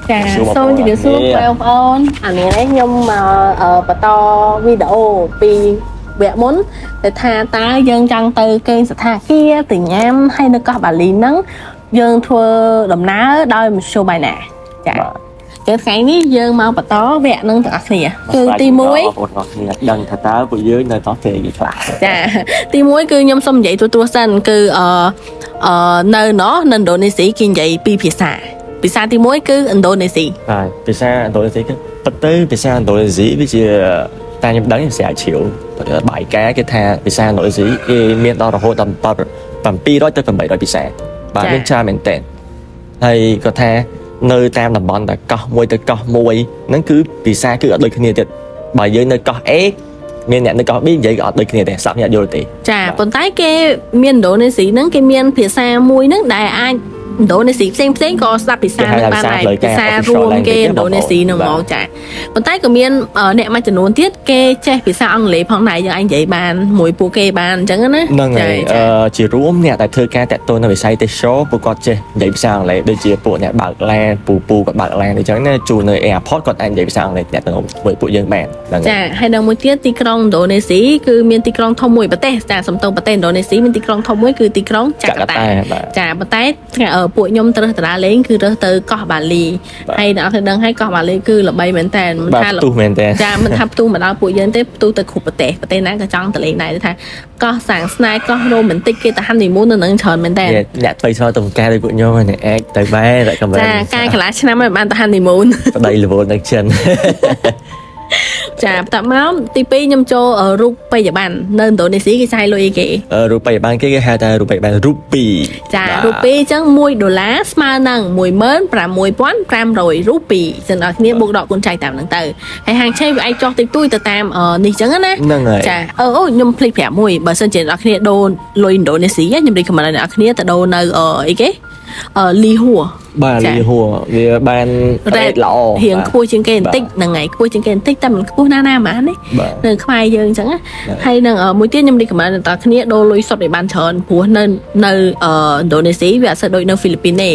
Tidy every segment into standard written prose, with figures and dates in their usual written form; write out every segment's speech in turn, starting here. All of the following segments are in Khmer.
ចា សួរបងប្អូន សូមជម្រាបសួរបងប្អូនអានេះខ្ញុំមកបន្តវីដេអូពីវគ្គមុនដែលថាតើយើងចង់ទៅគេងសន្តាគារទៅញ៉ាំហើយនៅកោះបាលីហ្នឹងយើងធ្វើដំណើរដោយមធ្យោបាយណាចា បាទ ចឹងថ្ងៃនេះយើងមកបន្តវគ្គហ្នឹងទាំងអស់គ្នាគឺទី1 បងប្អូនទាំងអស់គ្នាដឹងថាតើពួកយើងនៅតោះទេគេខ្លះ ចាទី1គឺខ្ញុំសូមនិយាយទូទួសិនគឺអឺអឺនៅណោះនៅឥណ្ឌូនេស៊ីគេនិយាយពីរភាសាភាសាទី1គឺឥណ្ឌូនេស៊ី បាទភាសាឥណ្ឌូនេស៊ីគឺពិតទៅភាសាឥណ្ឌូនេស៊ីវាជាតែខ្ញុំដឹងភាសាជ្រាវបាយការគេថាភាសាឥណ្ឌូនេស៊ីគេមានដល់រហូតដល់700ទៅ800ភាសាបាទមានច្រើនមែនតើហើយគាត់ថានៅតាមតំបន់តែកោះមួយទៅកោះមួយហ្នឹងគឺភាសាគឺអត់ដូចគ្នាទៀតបើយើងនៅកោះ A មានអ្នកនៅកោះ B និយាយក៏អត់ដូចគ្នាដែរស្ដាប់អ្នកយល់ទេ ចាប៉ុន្តែគេមានឥណ្ឌូនេស៊ីហ្នឹងគេមានភាសាមួយហ្នឹងដែលអាចឥណ្ឌូនេស៊ីផ្សេងផ្សេងៗក៏ស្ដាប់ភាសាហ្នឹងបានដែរ គេ ភាសា ហៅថា រួមគេឥ official ណ្ឌូនេស៊ីហ្នឹង បាទ ហ្មងចាប៉ុន្តែក៏មានអ្នកមួយចំនួនទៀតគេចេះភាសាអង់គ្លេសផងដែរយើងអាចនិយាយបានមួយពួកគេបានអញ្ចឹងណា ហ្នឹងហើយ ចា ជារួមអ្នកដែលធ្វើការតាក់ទងនៅវិស័យទេសចរពួកគាត់ចេះនិយាយភាសាអង់គ្លេសដូចជាពួកអ្នកបើកឡានពូពូគាត់បើកឡានអញ្ចឹងណាជួននៅ airport គាត់អាចនិយាយភាសាអង់គ្លេសតាក់ទងមួយពួកយើងបានហ្នឹងហើយ ចាហើយនៅមួយទៀតទីក្រុងឥណ្ឌូនេស៊ីគឺមានទីក្រុងធំមួយប្រទេសចាសំទោសប្រទេសឥណ្ឌូនេស៊ីមានទីក្រុងធំមួយគឺទីក្រុងចាកាតា បាទ ចាប៉ុន្តែថ្ងៃពួកខ្ញុំទៅរើសតារាលេងគឺរើសទៅកោះបាលី បាទ ហើយអ្នកនរគ្នាដឹងហើយកោះបាលីគឺល្បីមែនតើមិន បាទ ថា ផ្ទុះមែនតើ ចាមិនថាផ្ទុះមកដល់ពួកយើងទេផ្ទុះទៅគ្រប់ប្រទេសប្រទេសណាក៏ចង់ទៅលេងដែរថាកោះសាងស្នេហ៍កោះរ៉ូមែនទិកគេទៅហាន់នីមូននៅនឹងច្រើនមែនតើ អ្នកថ្មីស្មើទំកែដូចពួកខ្ញុំហ្នឹងអាចទៅបែរតែកំ ចាកាយកន្លះឆ្នាំហើយបានទៅហាន់នីមូន ប្តីរវល់នៅចិន ចាបន្ទាប់មកទី2ខ្ញុំចូលរូបិយប័ណ្ណនៅឥណ្ឌូនេស៊ីគេចាយលុយអីគេ រូបិយប័ណ្ណគេគេហៅថារូបិយប័ណ្ណរូពី ចារូពីអញ្ចឹង1ដុល្លារស្មើនឹង16,500រូពីចឹងអ្នកគ្នាបូកដកគុណចែកតាមហ្នឹងទៅហើយហាងឆេវាអាចចោះតិចតួចទៅតាមនេះចឹងណា ហ្នឹងហើយ ចាអូខ្ញុំភ្លេចប្រាប់មួយបើសិនជាអ្នកគ្នាដូរលុយឥណ្ឌូនេស៊ីខ្ញុំ recommend ឲ្យអ្នកគ្នាទៅដូរនៅអីគេលីហួរ បាទ ចា លីហួរវាបាន rate ល្អ រៀង បាទ ខ្ពស់ជាងគេបន្តិចហ្នឹងហើយខ្ពស់ជាងគេបន្តិចតែមិនខ្ពស់ណាស់ណាហ្មងនេះ បាទ នៅខ្មែរយើងអញ្ចឹងណា បាទ ហើយនឹងមួយទៀតខ្ញុំ recommend ដល់គ្នាដូរលុយសុទ្ធឲ្យបានច្រើនព្រោះនៅនៅឥណ្ឌូនេស៊ីវាអត់សូវដូចនៅហ្វីលីពីនទេ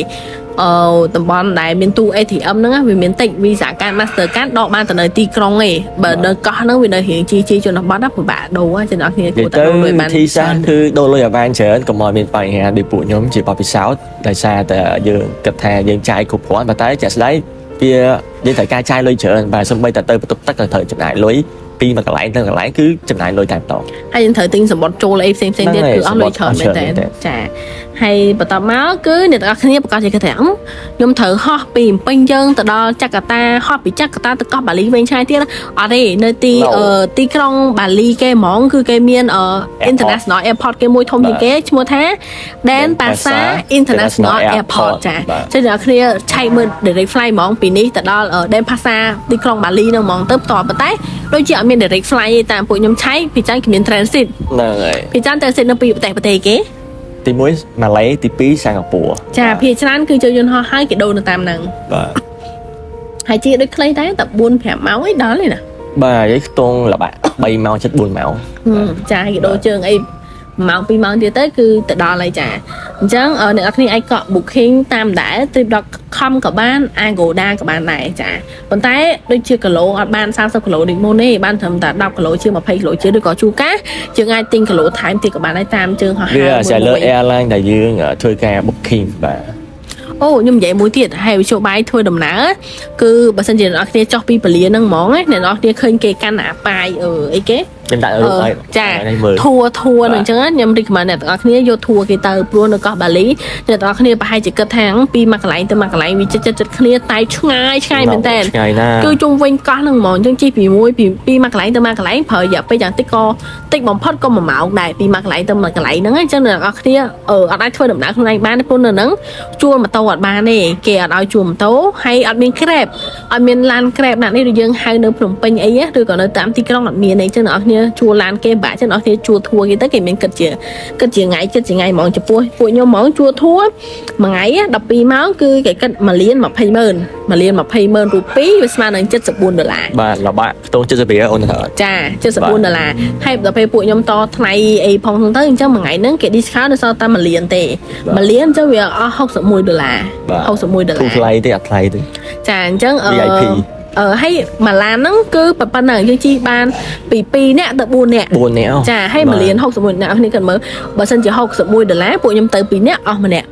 តំបន់ដែលមានទូ ATM ហ្នឹងណាវាមានតិច Visa card Master card ដកបានតែនៅទីក្រុងទេបើនៅកោះហ្នឹងវានៅរៀងជីជីជនបទណាពិបាកដូរចឹងអ្នកគ្នា និ គួរតែ យាយទៅ ដូរលុយបាន វិធីសាស្ត្រគឺដូរលុយឲ្យបានច្រើនកុំឲ្យមានបញ្ហាដូចពួកខ្ញុំជាបទពិសោធន៍ដោយសារតែយើងគិតថាយើងចាយគ្រប់គ្រាន់ប៉ុន្តែជាក់ស្ដែងវាយើងត្រូវការចាយលុយច្រើនបាទសូម្បីតែទៅបន្ទប់ទឹកក៏ត្រូវចំណាយលុយពីមួយកន្លែងទៅកន្លែងគឺចំណាយលុយតែម្ដង ហើយយើងត្រូវទិញសម្បត្តិចូលអីផ្សេងផ្សេងៗទៀត ហ្នឹងហើយ គឺអស់លុយច្រើនមែនតើ សម្បត្តិអស់ច្រើនមែនតើ ចាហើយបន្ទាប់មកគឺអ្នកទាំងអស់គ្នាប្រកាសជាគិតថាខ្ញុំត្រូវហោះពីភ្នំពេញយើងទៅដល់ចាកាតាហោះពីចាកាតាទៅកោះបាលីវិញឆ្ងាយទៀតអត់ទេនៅទីទីក្រុងបាលីគេហ្មងគឺគេមានInternational Airport គេមួយធំជាងគេឈ្មោះថា Denpasar International Airport ចាចឹងអ្នកគ្នាឆែកមើល direct flight ហ្មងពីនេះទៅដល់ Denpasar ទីក្រុងបាលីហ្នឹងហ្មងទៅផ្ទាល់ប៉ុន្តែដូចជាអត់មាន direct flight ទេតាមពួកខ្ញុំឆែកពីចាញ់គេមាន transit ហ្នឹងហើយ ពីចាញ់ transit នៅពីប្រទេសប្រទេសគេ ទី1ម៉ាឡេទី2សិង្ហបុរី ចាភាគច្រើនគឺចូលយន្តហោះហើយគេដូរនៅតាមហ្នឹង បាទ ហើយជាដូចខ្លីដែរតែ4 5ម៉ោងឯងដល់ទេណា បាទនិយាយខ្ទង់ល្បាក់3ម៉ោងជិត4ម៉ោង ចាគេដូរជើងអីម៉ោង2ម៉ោងទៀតទៅគឺទៅដល់ហើយចាអញ្ចឹងអ្នកនរគ្នាអាចកក់ booking តាមដែរ trip.com ក៏បាន Agoda ក៏បានដែរចាប៉ុន្តែដូចជាគីឡូអត់បាន30គីឡូដូចមុនទេបានត្រឹមតែ10គីឡូជាង20គីឡូជាងឬក៏ជួនកាលយើងអាចទិញគីឡូថែមទៀតក៏បានដែរតាមជើងហោះហើ វា រ អាស្រ័យលើ មួយៗ airline ដែលយើងធ្វើការ booking បាទ អូខ្ញុំនិយាយមួយទៀតហើយវិទ្យុបាយធ្វើដំណើរគឺបើសិនជាអ្នកនរគ្នាចុះពីពលាហ្នឹងហ្មងណាអ្នកនរគ្នាឃើញគេកាន់អាប៉ាយអីគេ ខ្ញុំដាក់រូបឲ្យ ចា ឲ្យមើល ធួធួនឹងអញ្ចឹងណាខ្ញុំ recommend អ្នកទាំងអស់គ្នាយកធួគេទៅព្រោះនៅកោះបាលីអ្នកទាំងអស់គ្នាប្រហែលជាគិតថាពីមួយកន្លែងទៅមួយកន្លែងវាចិត្តចិត្តចិត្តគ្នាតែឆ្ងាយឆ្ងាយមែនតើ ឆ្ងាយណាស់ គឺជុំវិញកោះហ្នឹងហ្មងអញ្ចឹងជិះពីមួយពីពីមួយកន្លែងទៅមួយកន្លែងប្រើរយៈពេលយ៉ាងតិចក៏តិចបំផុតក៏1ម៉ោងដែរពីមួយកន្លែងទៅមួយកន្លែងហ្នឹងអញ្ចឹងអ្នកទាំងអស់គ្នាអត់អាចធ្វើដំណើរខ្លួនឯងបានទេព្រោះនៅហ្នឹងជួលម៉ូតូអត់បានទេគេអត់ឲ្យជួលម៉ូតូហើយអត់មាន Grab អត់មានឡាន Grab ណានេះដូចយើងហៅនៅភ្នំពេញអីឬក៏នៅតាមទីក្រុងអត់មានទេអញ្ចឹងអ្នកនរគ្នាជួលឡានគេបាក់អញ្ចឹងអ្នកនរគ្នាជួលធួគេទៅគេមានគិតជាគិតជាថ្ងៃគិតជាថ្ងៃហ្មងចំពោះពួកខ្ញុំហ្មងជួលធួមួយថ្ងៃ12ម៉ោងគឺគេគិត1លាន20ម៉ឺន1លាន20ម៉ឺនរូពីវាស្មើនឹង74ដុល្លារ បាទលបាក់ខ្ទង់70អូនហើយ ចា74ដុល្លារហើយដល់ពេលពួកខ្ញុំតថ្លៃអីផងហ្នឹងទៅអញ្ចឹងមួយថ្ងៃហ្នឹងគេ discount នៅសល់តែ1លានទេ បាទ 1លានអញ្ចឹងវាអស់61ដុល្លារ បាទ 61ដុល្ ធូរ លារ ថ្លៃទេអត់ថ្លៃទេ ចាអញ្ចឹងអឺ VIP អឺហើយមួយឡានហ្នឹងគឺប៉ុណ្ណឹងយើងជិះបានពី2នាក់ទៅ4នាក់ 4នាក់ ចាហើយ1លាន61នាក់គ្នាគាត់មើលបើសិនជា61ដុល្លារពួកខ្ញុំទៅ2នាក់អស់ម្នាក់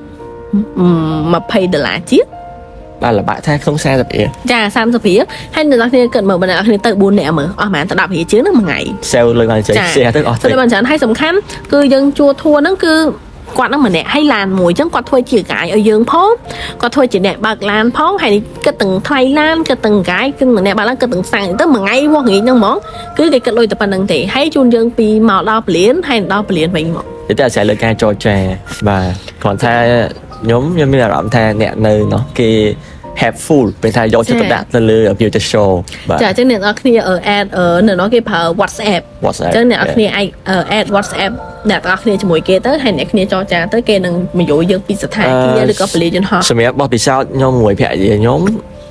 20ដុល្លារជាង បាទលបាក់ថាក្នុង40រៀល ចា30រៀលហើយអ្នកនរគ្នាគិតមើលបើអ្នកនរគ្នាទៅ4នាក់មើលអស់ប្រហែលទៅ10រៀលជាងហ្នឹងមួយថ្ងៃ sell លុយបានចេញ ចា share ទៅអស់ ទៅបានច្រើនហើយសំខាន់គឺយើងជួលធួហ្នឹងគឺគាត់ហ្នឹងម្នាក់ហើយឡានមួយអញ្ចឹងគាត់ធ្វើជាកាយឲ្យយើងផងគាត់ធ្វើជាអ្នកបើកឡានផងហើយគិតទាំងថ្លៃឡានគិតទាំងកាយគិតទាំងអ្នកបើកឡានគិតទាំងសាំងទៅមួយថ្ងៃវាស់ងាយហ្នឹងហ្មងគឺគេគិតលុយតែប៉ុណ្្នឹងទេហើយជូនយើងពីមកដល់ពលានហើយដល់ពលានវិញមក តែអាស្រ័យលើការចរចាបាទគ្រាន់ថាខ្ញុំមានអារម្មណ៍ថាអ្នកនៅនោះគេ helpful ពេលថាយកចិត្តទុកដាក់ទៅលើ view ទៅ show បាទ ចាអញ្ចឹងអ្នកនរគ្នា add នៅនោះគេប្រើ WhatsApp WhatsApp អញ្ចឹងអ្នកនរគ្នាអាច add WhatsApp អ្នកទាំងអស់គ្នាជាមួយគេទៅហើយអ្នកគ្នាចរចាទៅគេនឹងមកយល់យើងពីស្ថានភាពឬក៏ពលានយន្តហោះ សម្រាប់បទពិសោធន៍ខ្ញុំមួយភរិយាខ្ញុំ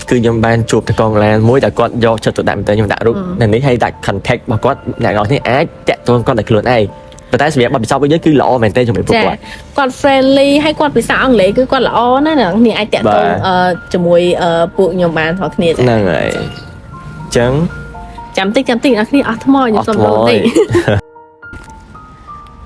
គឺខ្ញុំបានជួបតកងឡានមួយដែលគាត់យកចិត្តទុកដាក់មែនតើខ្ញុំដាក់រូបនៅនេះហើយដាក់ contact របស់គាត់អ្នកនរគ្នាអាចតាក់ទងគាត់ដោយខ្លួនឯងប៉ុន្តែសម្រាប់បទពិសោធន៍របស់យើងគឺល្អមែនតើជាមួយពួក ចា គាត់ គាត់ friendly ហើយគាត់ភាសាអង់គ្លេសគឺគាត់ល្អណាស់អ្នកនរគ្នាអាចតាក់ទង បាទ អឺជាមួយអឺពួកខ្ញុំបានទាំងគ្នាចា ហ្នឹងហើយអញ្ចឹង ចាំតិចចាំតិចអ្នកនរគ្នាអស់ថ្មខ្ញុំសុំ អស់ថ្ម លោតតិច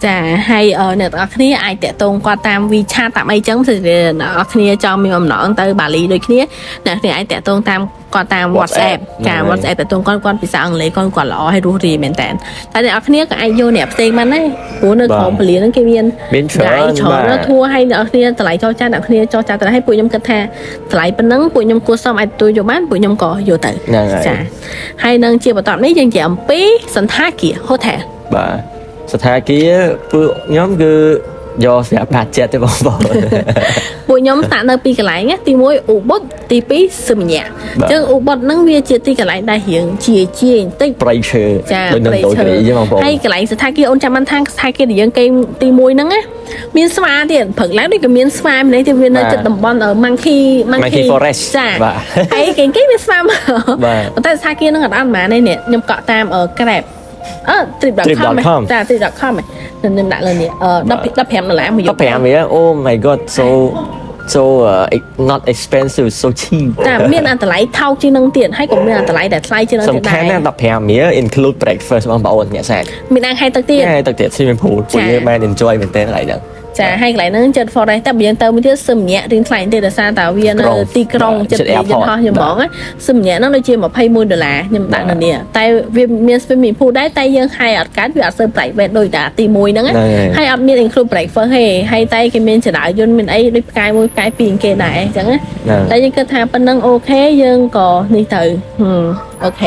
ចាហើយអឺអ្នកទាំងអស់គ្នាអាចតាក់ទងគាត់តាម WeChat តាមអីចឹងព្រោះអ្នកទាំងអស់គ្នាចង់មានបំណងទៅបាលីដូចគ្នាអ្នកទាំងអស់គ្នាអាចតាក់ទងតាមគាត់តាម WhatsApp ចា ហ្នឹងហើយ WhatsApp តាក់ទងគាត់គាត់ភាសាអង់គ្លេសគាត់គាត់ល្អហើយរស់រាយមែនតើតែអ្នកនរគ្នាក៏អាចយកអ្នកផ្សេងបានដែរព្រោះនៅក្រោមពលាហ្នឹងគេមាន មានច្រើន ច្រើន បាទ ណាស់ធួឲ្យអ្នកនរគ្នាតម្លៃចរចាអ្នកនរគ្នាចរចាទៅឲ្យពួកខ្ញុំគិតថាតម្លៃប៉ុណ្ណឹងពួកខ្ញុំគួរសមអាចទទួលយកបានពួកខ្ញុំក៏យកទៅ ហ្នឹងហើយ ចាហើយនឹងជាបន្តនេះយើងនិយាយអំពីសន្តាគារ hotel បាទស្ថាគារពួកខ្ញុំគឺយកសម្រាប់បាត់ចិត្តទេបងប្អូន ពួកខ្ញុំស្នាក់នៅពីរកន្លែងណាទី1អ៊ូបុតទី2សមញ្ញាអ បាទ ញ្ចឹងអ៊ូបុតហ្នឹងវាជាទីកន្លែងដែលរៀងជាជាបន្តិច ព្រៃឈើ ចា ដូចនៅតូចគ្រីចឹងបងប្អូន ហើយកន្លែងស្ថាគារអូនចាំបានថាស្ថាគារដែលយើងគេងទី1ហ្នឹងណាមានស្វាទៀតព្រឹកឡើងដូចក៏មានស្វាម្នាក់ទៀតវានៅជិតតំបន់ Monkey Monkey Forest ចា បាទ ហើយគេគេមានស្វាមក បាទ ប៉ុន្តែស្ថាគារហ្នឹងអត់អត់ហ្មងទេនេះខ្ញុំកក់តាម Grab អឺ trip.com Trip.com ចា trip.com ខ្ញុំដាក់លើនេះអឺ10 15ដុល្លារមួយយប់ 15រៀល Oh my god, so not expensive, so cheap. ចាមានអន្តល័យថោកជាងនឹងទៀតហើយក៏មានអន្តល័យដែលថ្លៃជាងនឹង សំ ទៀតដែរ ខាន់ណាស់15រៀល include breakfast បងប្អូនអ្នកសា មានអាងហែលទឹកទៀត តែទឹកទៀត swimming pool ពួកយើងបាន enjoy មែនទែនកន្លែងហ្នឹង ចាហើយកន្លែងហ្នឹងចិត្ត forest តែបើយើងទៅមួយទៀតសឹមញាក់រៀងថ្លៃបន្តិចដោយសារតែវានៅទីក្រុងចិត្ត ជិត យន្តហោះខ្ញុំហ្មងណាសឹមញាក់ហ្នឹងដូចជា21ដុល្លារខ្ញុំដាក់នៅនេះតែវាមាន swimming pool ដែរតែយើងហែអត់កើតវាអត់សូវ private ដូចតែទី1ហ្នឹងណា ហ្នឹងហើយ ហើយអត់មាន include breakfast ទេហើយតែគេមានចរាយន្តមានអីដូចផ្កាយមួយផ្កាយពីរគេដែរអញ្ចឹងណា ហ្នឹង តែយើងគិតថាប៉ុណ្ណឹង OK យើងក៏នេះទៅហឹម OK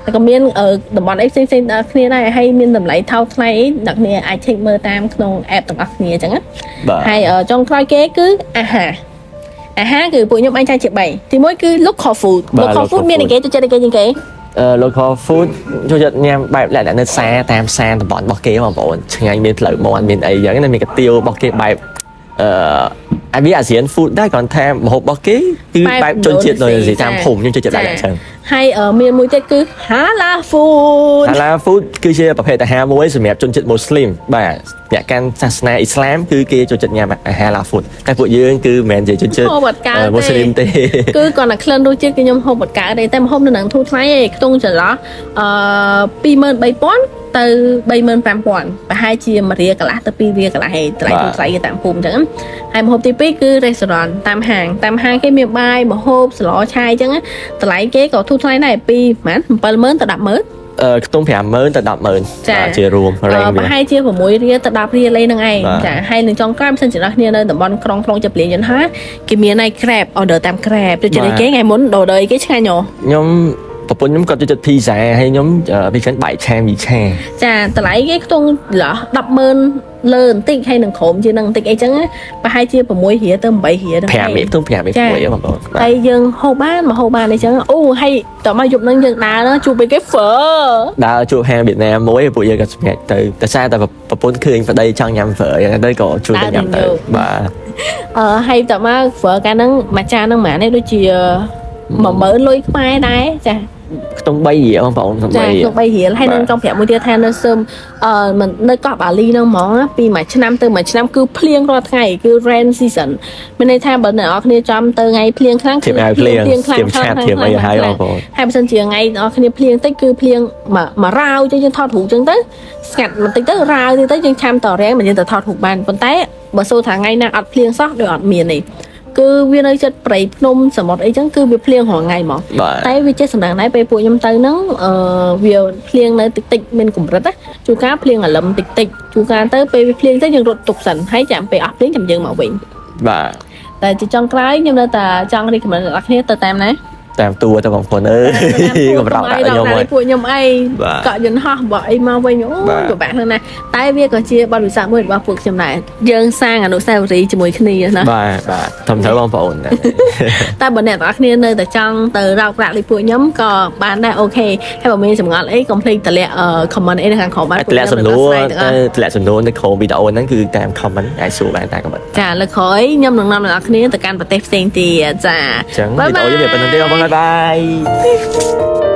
តែក៏មានអឺតំបន់អីផ្សេងផ្សេងៗដល់គ្នាដែរហើយមានតម្លៃថោកថ្លៃអីអ្នកគ្នាអាច check មើលតាមក្នុង app ទាំងអស់គ្នាអញ្ចឹងណា បាទ ហើយអឺចុងក្រោយគេគឺអាហារអាហារគឺពួកខ្ញុំបែងចែកជា3ទី1គឺ local food បាទ local food local មានអីគេចូលចិត្តអីគេជាងគេ អឺ local food ចូលចិត្តញ៉ាំបែបលក្ខណៈនៅផ្សារតាមផ្សារតំបន់របស់គេបងប្អូនឆ្ងាញ់មានផ្លូវមាន់មានអីចឹងណាមានកាទៀវរបស់គេបែបអឺអាវាអាស៊ាន food ដែរគ្រាន់ថាម្ហូបរបស់គេគឺបែបជនជាតិឥណ្ឌូនេស៊ីតាមភូមិខ្ញុំចូលចិត្តបែបហ្នឹងចឹង ហើយអឺមានមួយទៀតគឺ halal food Halal food គឺជាប្រភេទអាហារមួយសម្រាប់ជនជាតិមូស្លីមបាទអ្នកកាន់សាសនាអ៊ីស្លាមគឺគេចូលចិត្តញ៉ាំអាហារ Halal food តែពួកយើងគឺមិនមែនជាជនជាតិ ហូបអត់កើត មូស្លីមទេ គឺគាត់តែក្លិនរសជាតិគឺខ្ញុំហូបអត់កើតទេតែម្ហូបនៅនឹងធូរថ្លៃឯងខ្ទង់ចន្លោះអឺ23000ទៅ35000ប្រហែលជា1រៀលកន្លះទៅ2រៀលកន្លះឯងតម្លៃធូរថ្លៃគេតាមភូមិអញ្ចឹងហើយម្ហូបទី2គឺ restaurant តាមហាងតាមហាងគេមានបាយម្ហូបស្លឆាយអញ្ចឹងតម្លៃគេក៏ធូរថ្លៃដែរពីប្រហែល70000ទៅ100,000 អឺខ្ទង់50000ទៅ100,000 ចា បាទជារួម អឺ range ប្រ វា ហែលជា6រៀលទៅ10រៀលអីហ្នឹងឯង បាទ ចាហើយនឹងចុងក្រោយបើសិនជាដល់គ្នានៅតំបន់ក្រុងក្រុងជិតពលានយន្តហោះគេមានឯ Grab order តាម Grab ទៅជិះគេថ្ងៃមុន order អីគេឆ្ងាញ់ហ៎ ខ្ញុំប្រពន្ធខ្ញុំគាត់ចូលចិត្ត pizza ហើយខ្ញុំពីច្រើនបាយឆាមីឆា ចាតម្លៃគេខ្ទង់ឡោះ100000លើបន្តិចហើយនឹងក្រុមជាងនឹងបន្តិចអីចឹងណាប្រហែលជា6រៀលទៅ8រៀលហ្នឹង 5រៀលខ្ទង់5រៀល6រៀលបងប្អូនបាទ ហើយយើងហូបបានមកហូបបានអីចឹងអូហើយតមកយប់ហ្នឹងយើងដើរជួបពេលគេហ្វឺ ដើរជួបហាងវៀតណាមមួយពួកយើងក៏សម្រេចទៅតែសារតែប្រពន្ធឃើញប្តីចង់ញ៉ាំហ្វឺយ៉ាងទៅក៏ជួយទៅញ៉ាំទៅបាទ អឺហើយតមកហ្វឺកាលហ្នឹងមួយចានហ្នឹងហ្មងនេះដូចជា10000លុយខ្មែរដែរចា ខ្ទង់3រៀលបងប្អូនខ្ទង់3 ចា រៀល ក្នុង3រៀលហើយនឹងចង់ប្រាប់មួយទៀតថានៅសឹមអឺមិននៅកោះបាលីហ្នឹងហ្មងណាពីមួយឆ្នាំទៅមួយឆ្នាំគឺភ្លៀងរាល់ថ្ងៃគឺ rain season មានន័យថាបើអ្នកនរគ្នាចាំទៅថ្ងៃភ្លៀងខ្លាំង ធៀបអាវភ្លៀង ខ្លាំង ធៀបឆាតធៀបអីឲ្យបងប្អូន ហើយបើសិនជាថ្ងៃអ្នកនរគ្នាភ្លៀងតិចគឺភ្លៀងមកមករាវចឹងយើងថតរូបចឹងទៅស្ងាត់បន្តិចទៅរាវទៀតទៅយើងឆាំតរាំងមិនយើងទៅថតរូបបានប៉ុន្តែបើសូថាថ្ងៃណាអត់ភ្លៀងសោះដូចអត់មានទេគឺវានៅចិត្តព្រៃភ្នំសមុទ្រអីចឹងគឺវាភ្លៀងរាល់ថ្ងៃហ្មង បាទ តែវាចេះសំណាងដែរពេលពួកខ្ញុំទៅហ្នឹងអឺវាភ្លៀងនៅតិចតិចមានកម្រិតណាជួនកាលភ្លៀងអាលឹមតិចតិចជួនកាលទៅពេលវាភ្លៀងទៅយើងរត់ទុកសិនហើយចាំពេលអស់ភ្លៀងចាំយើងមកវិញ បាទ តែជាចុងក្រោយខ្ញុំនៅតែចង់ recommend អ្នកនរគ្នាទៅតាមណា តាមតួទៅបងប្អូនអើយកម្រោដាក់ខ្ញុំហើយ ពួកខ្ញុំអី បាទ កក់យន្តហោះបោះអីមកវិញអូ បាទ យពិបាកហ្នឹងណាតែវាក៏ជាបទពិសោធន៍មួយរបស់ពួកខ្ញុំដែរយើងសាងអនុស្សាវរីយ៍ជាមួយគ្នាណា បាទបាទធំត្រូវបងប្អូនណា តែបើអ្នកទាំងអស់គ្នានៅតែចង់ទៅរោគរាក់ដូចពួកខ្ញុំក៏បានដែរ OK ហើយបើមានចម្ងល់អីកុំភ្លេចតម្លាក់ comment អីនៅខាងក្រោមបាន អាចតម្លាក់សំណួរ ទាំងអស់ ទៅតម្លាក់សំណួរនៅក្រោមវីដេអូហ្នឹងគឺតាម comment អាចសួរបានតាម comment ចាលើកក្រោយខ្ញុំនឹងនាំអ្នកទាំងអស់គ្នាទៅកាន់ប្រទេសផ្សេងទៀតចា អញ្ចឹងវីដេអូយើងមានប៉ុណ្្នឹងទេបងប្អូន bye bye.